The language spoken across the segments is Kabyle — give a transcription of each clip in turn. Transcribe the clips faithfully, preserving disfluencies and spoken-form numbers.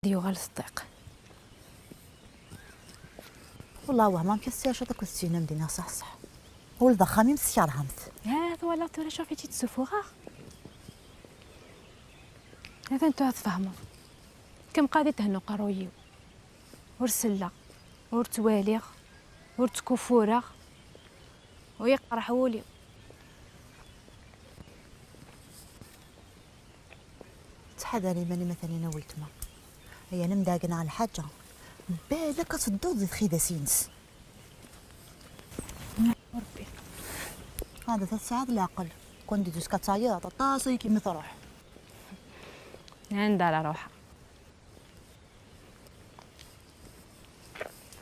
Yuɣal s ṭṭiq. Wallah, wehmeɣ amek ass-a acu akk d-tessinem din, ṣaḥ, ṣaḥ. Ul d axxam-im teskerhem-t. Ha, twalaḍ tura cuf-itt-id ssuffuɣeɣ? Atan tura tfehmeḍ. Kem qad ithennu uqerruy-iw. Ur selleɣ, ur ttwaliɣ, ur ttkufureɣ, u yeqreḥ wul-iw. Ttḥadar iman-im a Taninna weltma. Aya nemdagneɣ lḥaǧa. Balak ad tedduḍ di txidas-ines. Rebbi. Hada tesɛiḍ leɛqel. Kun di tuska tayeḍ, aṭas ay kim truḥ. Anda ara ruḥeɣ?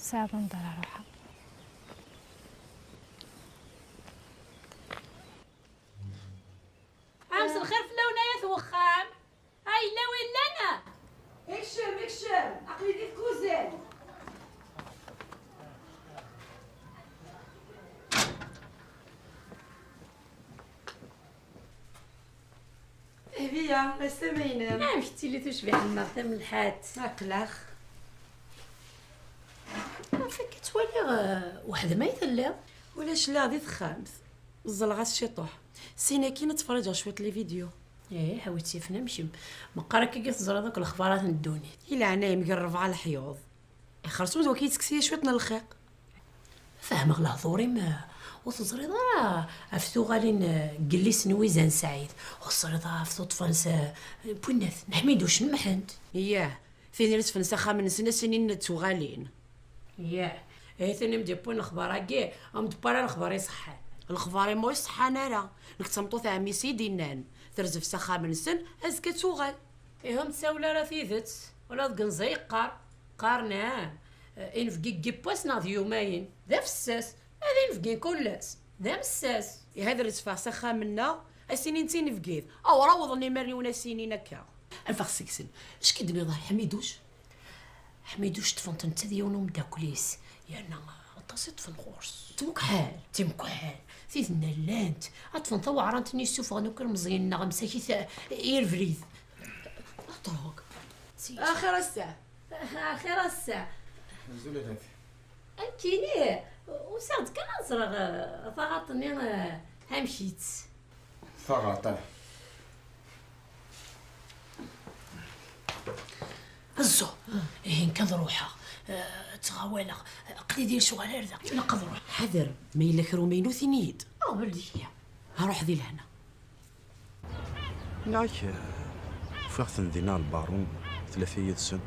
Tesɛiḍ anda ara ruḥeɣ? Ɛemset lxir fell-awen ay at wexxam. Ay, yella wi llan? Ekcem, ekcem, aql-i di tkuzint. Dehbiya, ass-a ma yinem. Amek tettili tucbiḥt-nneɣ tamelḥant? Aql-aɣ. Ɣef akka ttwaliɣ, eh, weḥd-m ay telliḍ? Ulac, lliɣ di texxamt. Ẓẓleɣ-as ciṭuḥ. Sin akin ad tferrǧeɣ cwiṭ les vidéos. Ih, a wi tt-yifen am kemm. Meqqar akka i teẓriḍ akk lexbarat n ddunit. I leɛnaya-m, gar rebɛa leḥyuḍ. Ixersum d waki yettekkes-iyi cwiṭ n lxiq. Fehmeɣ lehdur-im, eh, ur teẓriḍ ara ɣef tuɣalin, eh, n yelli-s n Wizan Saɛid. Ur teẓriḍ ara ɣef tuṭṭfa-nnes, eh, n winnat, n Ḥmiduc n Mḥend. Yah, tin ara sfen s axxam-nsen, a s-inin d tuɣalin. Yah, eh, tin i m-d-yewwin lexbar-agi, ur m-d-yewwi ara lexbar iṣeḥḥan. Lexbar-im ur iṣeḥḥan ara. Nekk d tameṭṭut n ɛemmi-s i d-innan, terzef s axxam-nsen, azekka ad tuɣal. Ihi ur m-tsawel ara tidet, ula deg unẓi yeqqar, qqaren, ah, inebgi deg yiwwas neɣ d yumayen, d afessas, ad inebgin kul ass, d amessas. Ihi ad rezfeɣ s axxam-nneɣ, a s-inin d tinebgit, awer awḍen imarniwen a s-inin akka. Anef-aɣ seg-sen, acu k-id-nniḍen Ḥmiduc? Ḥmiduc ṭṭfen-t netta d yiwen umeddakel-is, yerna aṭas i ṭṭfen ɣur-s. Timekḥal, timekḥal, tid-nni llant, ad ṭṭfen taweɛrant-nni yessufɣen akk ilmeẓyen-nneɣ msakit, eh, i rebrid. Aṭruk. Axir ass-a. Axir ass-a. Azul a Lat. Nekkini, usiɣ-d kan ad ẓreɣ, eh, taɣaṭ-nni, eh, amek-itt. Taɣaṭ, ah. Azzu, ihi nekk ad ruḥeɣ, eh, ttɣawaleɣ, aql-i di lecɣal ar da, ilaq ad ruḥeɣ. Ḥader, ma yella kra umaynu, ini-yi-d. Ɣbel deg-i. Ruḥ di lehna. Nniɣ-ak, eh, ufiɣ-ten dinna lbarun, tlata yid-sen.